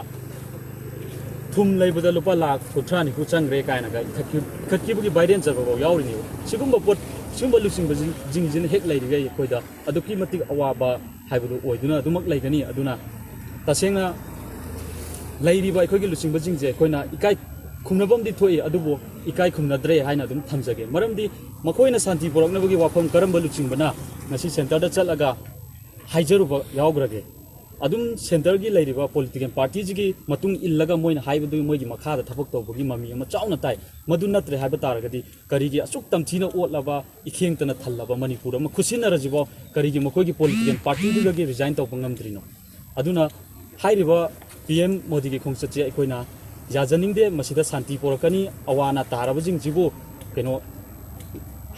ꯊꯨꯝ ꯂꯩꯕꯗ ꯂꯨꯄꯥ ꯂꯥꯈ ꯀꯨꯟꯊ꯭ꯔꯥ ꯅꯤꯐꯨ ꯆꯪꯈ꯭ꯔꯦ ꯀꯥꯏꯅꯒ ꯏꯈꯠꯈꯤ-, ꯏꯈꯠꯈꯤꯕꯒꯤ ꯚꯥꯏꯔꯦꯟ ꯆꯠꯄꯐꯥꯎ ꯌꯥꯎꯔꯤꯅꯦꯕ꯫ ꯁꯤꯒꯨꯝꯕ ꯄꯣꯠ, ꯁꯤꯒꯨꯝꯕ ꯂꯨꯆꯤꯡꯕꯁꯤꯡꯁꯤꯅ ꯍꯦꯛ ꯂꯩꯔꯤꯈꯩ ꯑꯩꯈꯣꯏꯗ ꯑꯗꯨꯛꯀꯤ ꯃꯇꯤꯛ ꯑꯋꯥꯕ ꯍꯥꯏꯕꯗꯨ ꯑꯣꯏꯗꯨꯅ ꯑꯗꯨꯃꯛ ꯂꯩꯒꯅꯤ꯫ ꯑꯗꯨꯅ ꯇꯁꯦꯡꯅ ꯂꯩꯔꯤꯕ ꯑꯩꯈꯣꯏꯒꯤ ꯂꯨꯆꯤꯡꯕꯁꯤꯡꯁꯦ ꯑꯩꯈꯣꯏꯅ ꯏꯀꯥꯏ ꯈꯨꯝꯅꯕ ꯑꯃꯗꯤ ꯊꯣꯛꯏ, ꯑꯗꯨꯕꯨ ꯏꯀꯥꯏ ꯈꯨꯝꯅꯗ꯭ꯔꯦ ꯍꯥꯏꯅ ꯑꯗꯨꯝ ꯊꯝꯖꯒꯦ꯫ ꯃꯔꯝꯗꯤ ꯃꯈꯣꯏꯅ ꯁꯥꯟꯇꯤ ꯄꯨꯔꯛꯅꯕꯒꯤ ꯋꯥꯐꯝ ꯀꯔꯝꯕ ꯂꯨꯆꯤꯡꯕꯅ ꯉꯁꯤ ꯁꯦꯟꯇꯔꯗ ꯆꯠꯂꯒ ꯍꯥꯏꯖꯔꯨꯕ ꯌꯥꯎꯈ꯭ꯔꯒꯦ? ꯑꯗꯨꯝ ꯁꯦꯟꯇꯔꯒꯤ ꯂꯩꯔꯤꯕ ꯄꯣꯂꯤꯇꯤꯀꯦꯜ ꯄꯥꯔꯇꯤꯁꯤꯒꯤ ꯃꯇꯨꯡ ꯏꯜꯂꯒ ꯃꯣꯏꯅ ꯍꯥꯏꯕꯗꯨꯒꯤ ꯃꯣꯏꯒꯤ ꯃꯈꯥꯗ ꯊꯕꯛ ꯇꯧꯕꯒꯤ ꯃꯃꯤ ꯑꯃ ꯆꯥꯎꯅ ꯇꯥꯏ꯫ ꯃꯗꯨ ꯅꯠꯇ꯭ꯔꯦ ꯍꯥꯏꯕ ꯇꯥꯔꯒꯗꯤ ꯀꯔꯤꯒꯤ ꯑꯁꯨꯛ ꯇꯝꯊꯤꯅ ꯑꯣꯠꯂꯕ, ꯏꯈꯦꯡꯇꯅ ꯊꯜꯂꯕ ꯃꯅꯤꯄꯨꯔ ꯑꯃ ꯈꯨꯠꯁꯤꯟꯅꯔꯁꯤꯕꯣ? ꯀꯔꯤꯒꯤ ꯃꯈꯣꯏꯒꯤ ꯄꯣꯂꯤꯇꯤꯀꯦꯜ ꯄꯥꯔꯇꯤꯗꯨꯗꯒꯤ ꯔꯤꯖꯥꯏꯟ ꯇꯧꯕ ꯉꯝꯗ꯭ꯔꯤꯅꯣ? ꯑꯗꯨꯅ ꯍꯥꯏꯔꯤꯕ ꯄꯤ ꯑꯦꯝ ꯃꯣꯗꯤꯒꯤ ꯈꯣꯡꯆꯠꯁꯦ ꯑꯩꯈꯣꯏꯅ ꯌꯥꯖꯅꯤꯡꯗꯦ꯫ ꯃꯁꯤꯗ ꯁꯥꯟꯇꯤ ꯄꯣꯔꯛꯀꯅꯤ, ꯑꯋꯥ ꯑꯅꯥ ꯇꯥꯔꯕꯁꯤꯡꯁꯤꯕꯨ ꯀꯩꯅꯣ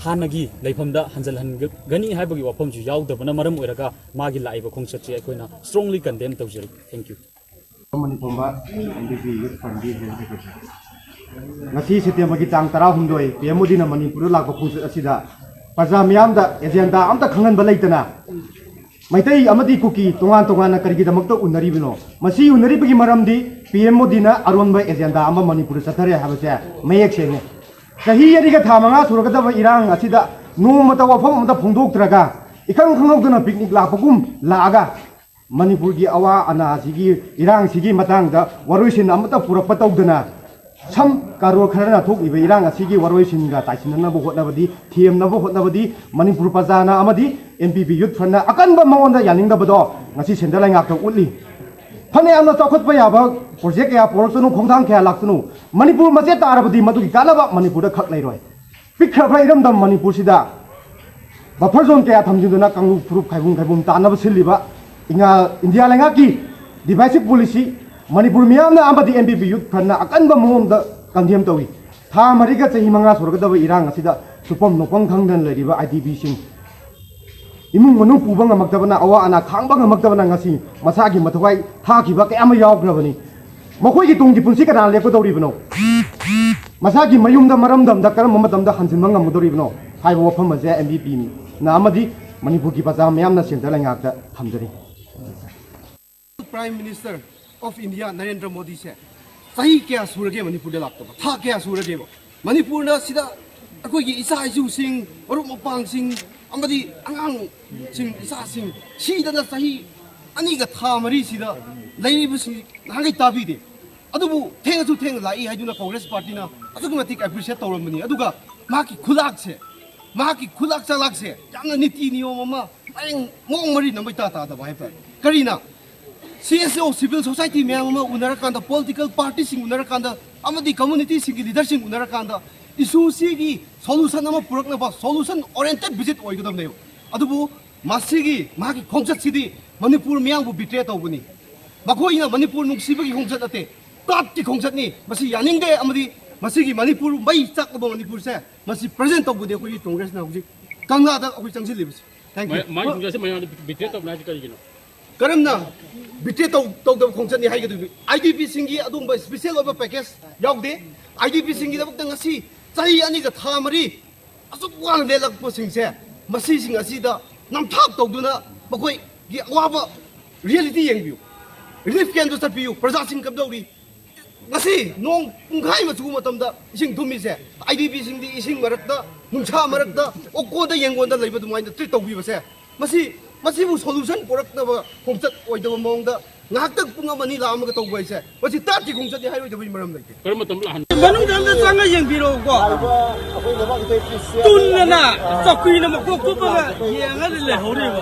ꯍꯥꯟꯅꯒꯤ ꯂꯩꯐꯝꯗ ꯍꯟꯖꯤꯜꯍꯟꯒꯅꯤ ꯍꯥꯏꯕꯒꯤ ꯋꯥꯐꯝꯁꯨ ꯌꯥꯎꯗꯕꯅ ꯃꯔꯝ ꯑꯣꯏꯔꯒ ꯃꯥꯒꯤ ꯂꯥꯛꯏꯕ ꯈꯣꯡꯆꯠꯁꯦ ꯑꯩꯈꯣꯏꯅ strongly condemn ꯇꯧꯖꯔꯤ꯫ Thank you꯫ ꯃꯅꯤꯄꯨꯔ ꯄꯨꯝꯕ ꯑꯦꯝ ꯕꯤ ꯄꯤ ꯌꯨꯠ ꯐ꯭ꯔꯟꯒꯤ ꯖꯦꯅꯔꯦꯜ ꯁꯦꯀ꯭ꯔꯦꯇꯔꯤ꯫ ꯉꯁꯤ ꯁꯦꯞꯇꯦꯝꯕꯔꯒꯤ ꯇꯥꯡ ꯇꯔꯥꯍꯨꯝꯗꯣꯏ ꯄꯤ ꯑꯦꯝ ꯃꯣꯗꯤꯅ ꯃꯅꯤꯄꯨꯔꯗ ꯂꯥꯛꯄ ꯈꯣꯡꯆꯠ ꯑꯁꯤꯗ ꯄ꯭ꯔꯖꯥ ꯃꯤꯌꯥꯝꯗ ꯑꯦꯖꯦꯟꯗꯥ ꯑꯝꯇ ꯈꯪꯍꯟꯕ ꯂꯩꯇꯅ ꯃꯩꯇꯩ ꯑꯃꯗꯤ ꯀꯨꯀꯤ ꯇꯣꯉꯥꯟ ꯇꯣꯉꯥꯟꯅ ꯀꯔꯤꯒꯤꯗꯃꯛꯇ ꯎꯅꯔꯤꯕꯅꯣ? ꯃꯁꯤ ꯎꯅꯔꯤꯕꯒꯤ ꯃꯔꯝꯗꯤ ꯄꯤ ꯑꯦꯝ ꯃꯣꯗꯤꯅ ꯑꯔꯣꯟꯕ ꯑꯦꯖꯦꯟꯗꯥ ꯑꯃ ꯃꯅꯤꯄꯨꯔꯗ ꯆꯠꯊꯔꯦ ꯍꯥꯏꯕꯁꯦ ꯃꯌꯦꯛ ꯁꯦꯡꯉꯦ꯫ ꯆꯍꯤ ꯑꯅꯤꯒ ꯊꯥ ꯃꯉꯥ ꯁꯨꯔꯒꯗꯕ ꯏꯔꯥꯡ ꯑꯁꯤꯗ ꯅꯣꯡꯃꯇ ꯋꯥꯐꯝ ꯑꯃꯇ ꯐꯣꯡꯗꯣꯛꯇ꯭ꯔꯒ ꯏꯈꯪ ꯈꯪꯍꯧꯗꯅ ꯄꯤꯛꯅꯤꯛ ꯂꯥꯛꯄꯒꯨꯝ ꯂꯥꯛꯑꯒ ꯃꯅꯤꯄꯨꯔꯒꯤ ꯑꯋꯥ ꯑꯅꯥꯁꯤꯒꯤ ꯏꯔꯥꯡꯁꯤꯒꯤ ꯃꯇꯥꯡꯗ ꯋꯥꯔꯣꯏꯁꯤꯟ ꯑꯃꯠꯇ ꯄꯨꯔꯛꯄ ꯇꯧꯗꯅ ꯁꯝ ꯀꯥꯔꯣꯔ ꯈꯔꯅ ꯊꯣꯛꯂꯤꯕ ꯏꯔꯥꯡ ꯑꯁꯤꯒꯤ ꯋꯥꯔꯣꯏꯁꯤꯟꯒ ꯇꯥꯏꯁꯤꯟꯅꯅꯕ ꯍꯣꯠꯅꯕꯗꯤ, ꯊꯦꯝꯅꯕ ꯍꯣꯠꯅꯕꯗꯤ ꯃꯅꯤꯄꯨꯔ ꯄ꯭ꯔꯖꯥꯅ ꯑꯃꯗꯤ ꯑꯦꯝ ꯄꯤ ꯄꯤ ꯌꯨꯠ ꯐ꯭ꯔꯟꯠꯅ ꯑꯀꯟꯕ ꯃꯑꯣꯡꯗ ꯌꯥꯅꯤꯡꯗꯕꯗꯣ ꯉꯁꯤ ꯁꯦꯟꯇꯔ ꯂꯩꯉꯥꯛꯇ ꯎꯠꯂꯤ꯫ ꯐꯅꯌꯥꯝꯅ ꯆꯥꯎꯈꯠꯄ ꯌꯥꯕ ꯄ꯭ꯔꯣꯖꯦꯛ ꯀꯌꯥ ꯄꯨꯔꯛꯁꯅꯨ, ꯈꯣꯡꯊꯥꯡ ꯀꯌꯥ ꯂꯥꯛꯁꯅꯨ, ꯃꯅꯤꯄꯨꯔ ꯃꯆꯦꯠ ꯇꯥꯔꯕꯗꯤ ꯃꯗꯨꯒꯤ ꯀꯥꯟꯅꯕ ꯃꯅꯤꯄꯨꯔꯗ ꯈꯛ ꯂꯩꯔꯣꯏ꯫ ꯄꯤꯛꯈ꯭ꯔꯕ ꯏꯔꯝꯗꯝ ꯃꯅꯤꯄꯨꯔꯁꯤꯗ ꯕꯐꯔ ꯖꯣꯟ ꯀꯌꯥ ꯊꯝꯖꯤꯟꯗꯨꯅ ꯀꯥꯡꯂꯨꯞ ꯐꯨꯔꯨꯞ ꯈꯥꯏꯕꯨꯡ ꯈꯥꯏꯕꯨꯡ ꯇꯥꯅꯕ ꯁꯤꯜꯂꯤꯕ ꯏꯉꯥ-, ꯏꯟꯗꯤꯌꯥ ꯂꯩꯉꯥꯛꯀꯤ ꯗꯤꯚꯥꯏꯁꯤꯞ ꯄꯣꯂꯤꯁꯤ ꯃꯅꯤꯄꯨꯔ ꯃꯤꯌꯥꯝꯅ ꯑꯃꯗꯤ ꯑꯦꯝ ꯄꯤ ꯄꯤ ꯌꯨꯠ ꯐ꯭ꯔꯟꯠꯅ ꯑꯀꯟꯕ ꯃꯑꯣꯡꯗ ꯀꯟꯗꯦꯝ ꯇꯧꯏ꯫ ꯊꯥ ꯃꯔꯤꯒ ꯆꯍꯤ ꯃꯉꯥ ꯁꯨꯔꯛꯀꯗꯕ ꯏꯔꯥꯡ ꯑꯁꯤꯗ ꯁꯨꯐꯝ ꯅꯣꯐꯝ ꯈꯪꯗꯅ ꯂꯩꯔꯤꯕ ꯑꯥꯏ ꯗꯤ ꯄꯤꯁꯤꯡ, ꯏꯃꯨꯡ ꯃꯅꯨꯡ ꯄꯨꯕ ꯉꯝꯃꯛꯇꯕꯅ, ꯑꯋꯥ ꯑꯅꯥ ꯈꯥꯡꯕ ꯉꯝꯃꯛꯇꯕꯅ ꯉꯁꯤ ꯃꯁꯥꯒꯤ ꯃꯊ꯭ꯋꯥꯏ ꯊꯥꯈꯤꯕ ꯀꯌꯥ ꯑꯃ ꯌꯥꯎꯈ꯭ꯔꯕꯅꯤ꯫ ꯃꯈꯣꯏꯒꯤ ꯇꯨꯡꯒꯤ ꯄꯨꯟꯁꯤ ꯀꯅꯥꯅ ꯂꯦꯞꯀꯗꯧꯔꯤꯕꯅꯣ? ꯃꯁꯥꯒꯤ ꯃꯌꯨꯝꯗ ꯃꯔꯝꯗꯝꯗ ꯀꯔꯝꯕ ꯃꯇꯝꯗ ꯍꯟꯖꯤꯟꯕ ꯉꯝꯒꯗꯧꯔꯤꯕꯅꯣ ꯍꯥꯏꯕ ꯋꯥꯐꯝ ꯑꯁꯦ ꯑꯦꯝ ꯕꯤ ꯄꯤꯅ ꯑꯃꯗꯤ ꯃꯅꯤꯄꯨꯔꯒꯤ ꯄ꯭ꯔꯖꯥ ꯃꯤꯌꯥꯝꯅ ꯁꯦꯟꯇꯔ ꯂꯩꯉꯥꯛꯇ ꯊꯝꯖꯔꯤ꯫ Prime Minister of India Narendra Modi ꯁꯦ ꯆꯍꯤ ꯀꯌꯥ ꯁꯨꯔꯒꯦ ꯃꯅꯤꯄꯨꯔꯗ ꯂꯥꯛꯇꯕ? ꯊꯥ ꯀꯌꯥ ꯁꯨꯔꯒꯦꯕ? ꯃꯅꯤꯄꯨꯔꯅ ꯁꯤꯗ ꯑꯩꯈꯣꯏꯒꯤ ꯏꯆꯥ ꯏꯁꯨꯁꯤꯡ, ꯃꯔꯨꯞ ꯃꯄꯥꯡꯁꯤꯡ ꯑꯃꯗꯤ ꯑꯉꯥꯡꯁꯤꯡ, ꯏꯆꯥꯁꯤꯡ ꯁꯤꯗꯅ ꯆꯍꯤ ꯑꯅꯤꯒ ꯊꯥ ꯃꯔꯤꯁꯤꯗ ꯂꯩꯔꯤꯕꯁꯤꯡ ꯅꯍꯥꯟꯈꯩ ꯇꯥꯕꯤꯗꯦ꯫ ꯑꯗꯨꯕꯨ ꯊꯦꯡꯉꯁꯨ ꯊꯦꯡꯅ ꯂꯥꯛꯏ ꯍꯥꯏꯗꯨꯅ ꯀꯣꯡꯒ꯭ꯔꯦꯁ ꯄꯥꯔꯇꯤꯅ ꯑꯁꯨꯛꯀꯤ ꯃꯇꯤꯛ ꯑꯦꯄ꯭ꯔꯤꯁꯤꯌꯦꯠ ꯇꯧꯔꯝꯕꯅꯤ꯫ ꯑꯗꯨꯒ ꯃꯍꯥꯛꯀꯤ ꯈꯨꯂꯥꯛꯁꯦ, ꯃꯍꯥꯛꯀꯤ ꯈꯨꯂꯥꯛ ꯆꯂꯥꯛꯁꯦ ꯌꯥꯝꯅ ꯅꯤꯇꯤ ꯅꯤꯌꯣꯝ ꯑꯃ ꯃꯑꯣꯡ ꯃꯔꯤ ꯅꯝꯕꯩ ꯇꯥ ꯇꯥꯗꯕ ꯍꯥꯏꯕ ꯇꯥꯔꯦ꯫ ꯀꯔꯤꯅ? ꯁꯤ ꯑꯦꯁ ꯑꯣ, ꯁꯤꯚꯤꯜ ꯁꯣꯁꯥꯏꯇꯤ ꯃꯌꯥꯝ ꯑꯃ ꯎꯅꯔꯀꯥꯟꯗ, ꯄꯣꯂꯤꯇꯤꯀꯦꯜ ꯄꯥꯔꯇꯤꯁꯤꯡ ꯎꯅꯔꯀꯥꯟꯗ ꯑꯃꯗꯤ ꯀꯝꯃꯨꯅꯤꯇꯤꯁꯤꯡꯒꯤ ꯂꯤꯗꯔꯁꯤꯡ ꯎꯅꯔꯀꯥꯟꯗ ꯏꯁꯨꯁꯤꯒꯤ ꯁꯣꯂꯨꯁꯟ ꯑꯃ ꯄꯨꯔꯛꯅꯕ ꯁꯣꯂꯨꯁꯟ ꯑꯣꯔꯤꯌꯦꯟꯇꯦꯠ ꯚꯤꯖꯤꯠ ꯑꯣꯏꯒꯗꯕꯅꯦꯕ꯫ ꯑꯗꯨꯕꯨ ꯃꯁꯤꯒꯤ ꯃꯍꯥꯛꯀꯤ ꯈꯣꯡꯆꯠꯁꯤꯗꯤ ꯃꯅꯤꯄꯨꯔ ꯃꯤꯌꯥꯝꯕꯨ ꯕꯤꯇ꯭ꯔꯦ ꯇꯧꯕꯅꯤ꯫ ꯃꯈꯣꯏꯅ ꯃꯅꯤꯄꯨꯔ ꯅꯨꯡꯁꯤꯕꯒꯤ ꯈꯣꯡꯆꯠ ꯅꯠꯇꯦ, ꯀꯥꯠꯀꯤ ꯈꯣꯡꯆꯠꯅꯤ꯫ ꯃꯁꯤ ꯌꯥꯅꯤꯡꯗꯦ꯫ ꯑꯃꯗꯤ ꯃꯁꯤꯒꯤ ꯃꯅꯤꯄꯨꯔ ꯃꯩ ꯆꯥꯛꯂꯕ ꯃꯅꯤꯄꯨꯔꯁꯦ ꯃꯁꯤ ꯄ꯭ꯔꯖꯦꯟ ꯇꯧꯕꯗꯤ ꯑꯩꯈꯣꯏꯒꯤ ꯀꯣꯡꯒ꯭ꯔꯦꯁꯅ ꯍꯧꯖꯤꯛ ꯀꯪꯂꯥꯗ ꯑꯩꯈꯣꯏ ꯆꯪꯁꯤꯜꯂꯤꯕꯁꯤ꯫ Thank you꯫ ꯃꯥꯏ ꯈꯣꯡꯆꯠꯁꯤ ꯃꯌꯥꯝꯗ ꯕꯤꯇ꯭ꯔꯦ ꯇꯧꯕꯅꯤ ꯍꯥꯏꯁꯤ ꯀꯔꯤꯒꯤꯅꯣ? ꯀꯔꯝꯅ ꯕꯤꯇ꯭ꯔꯦ ꯇꯧ-, ꯇꯧꯗꯕ ꯈꯣꯡꯆꯠꯅꯤ ꯍꯥꯏꯒꯗꯣꯏꯅꯣ? ꯑꯥꯏ ꯗꯤ ꯄꯤꯁꯤꯡꯒꯤ ꯑꯗꯨꯒꯨꯝꯕ ꯏꯁꯄꯤꯁꯦꯜ ꯑꯣꯏꯕ ꯄꯦꯀꯦꯖ ꯌꯥꯎꯗꯦ꯫ ꯑꯥꯏ ꯗꯤ ꯄꯤꯁꯤꯡꯒꯤꯗꯃꯛꯇ ꯉꯁꯤ ꯆꯍꯤ ꯑꯅꯤꯒ ꯊꯥ ꯃꯔꯤ ꯑꯁꯨꯛ ꯋꯥꯅ ꯂꯦꯜꯂꯛꯄꯁꯤꯡꯁꯦ, ꯃꯁꯤꯁꯤꯡ ꯑꯁꯤꯗ ꯅꯝꯊꯥꯛ ꯇꯧꯗꯨꯅ ꯃꯈꯣꯏꯒꯤ ꯑꯋꯥꯕ ꯔꯤꯌꯦꯂꯤꯇꯤ ꯌꯦꯡꯕꯤꯌꯨ꯫ ꯔꯤꯂꯤꯐ ꯀꯦꯝꯗ ꯆꯠꯄꯤꯌꯨ꯫ ꯄ꯭ꯔꯖꯥꯁꯤꯡ ꯀꯝꯗꯧꯔꯤ? ꯉꯁꯤ ꯅꯣꯡ ꯄꯨꯡꯈꯥꯏ ꯑꯃ ꯆꯨꯕ ꯃꯇꯝꯗ ꯏꯁꯤꯡ ꯊꯨꯝꯃꯤꯁꯦ, ꯑꯥꯏ ꯗꯤ ꯄꯤꯁꯤꯡꯗꯤ ꯏꯁꯤꯡ ꯃꯔꯛꯇ, ꯅꯨꯡꯁꯥ ꯃꯔꯛꯇ, ꯑꯣꯀꯣꯟꯗ ꯌꯦꯡꯒꯣꯟꯗ ꯂꯩꯕ ꯑꯗꯨꯃꯥꯏꯅ ꯇ꯭ꯔꯤꯠ ꯇꯧꯕꯤꯕꯁꯦ, ꯃꯁꯤ, ꯃꯁꯤꯕꯨ ꯁꯣꯂꯨꯁꯟ ꯄꯨꯔꯛꯅꯕ ꯈꯣꯡꯆꯠ ꯑꯣꯏꯗꯕ ꯃꯑꯣꯡꯗ ꯉꯥꯏꯍꯥꯛꯇꯪ ꯄꯨꯡ ꯑꯃ ꯑꯅꯤ ꯂꯥꯛꯑꯝꯃꯒ ꯇꯧꯕ ꯍꯥꯏꯁꯦ, ꯃꯁꯤ ꯇꯥꯠꯀꯤ ꯈꯣꯡꯆꯠꯅꯤ ꯍꯥꯏꯔꯣꯏꯗꯕꯒꯤ ꯃꯔꯝ ꯂꯩꯇꯦ꯫ ꯀꯔꯝꯕ ꯃꯇꯝꯗ ꯂꯥꯛꯍꯟ- ꯃꯅꯨꯡꯗ ꯑꯝꯇ ꯆꯪꯉ ꯌꯦꯡꯕꯤꯔꯛꯎꯀꯣ꯫ ꯇꯨꯟꯗꯅ ꯆꯧꯀ꯭ꯔꯤꯅ ꯃꯀꯣꯛ ꯆꯨꯞꯄꯒ ꯌꯦꯡꯉꯒ ꯂꯩꯍꯧꯔꯤꯕ꯫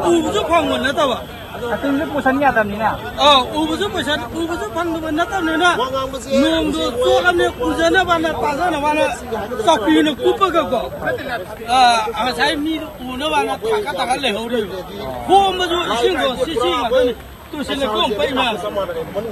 ꯎꯕꯁꯨ ꯐꯪꯕ ꯅꯠꯇꯕ꯫ ꯑꯇꯨꯟꯁꯨ ꯄꯨꯁꯟ ꯌꯥꯗꯕꯅꯤꯅ꯫ ꯑꯥ, ꯎꯕꯁꯨ ꯄꯨꯁꯟ-, ꯎꯕꯁꯨ ꯐꯪꯗꯕ ꯅꯠꯇꯕꯅꯤꯅ ꯅꯣꯡꯗꯣ ꯆꯣꯠꯂꯝꯅꯤ, ꯎꯖꯅꯕꯅ ꯇꯥꯖꯅꯕꯅ ꯆꯧꯀ꯭ꯔꯤꯅ ꯀꯨꯞꯄꯒꯀꯣ꯫ ꯑꯥ, ꯉꯁꯥꯏ ꯃꯤꯗꯣ ꯎꯅꯕꯅ ꯊꯥꯡꯒꯠ ꯊꯥꯡꯒꯠ ꯂꯩꯍꯧꯔꯤꯕ꯫ ꯈꯣꯝꯕꯁꯨ ꯏꯁꯤꯡꯗꯣ ꯁꯤ, ꯁꯤ ꯉꯥꯛꯇꯅꯤ꯫ ꯇꯨꯁꯤꯜꯂꯦ, ꯀꯣꯝ ꯄꯩ ꯃꯌꯥꯝ꯫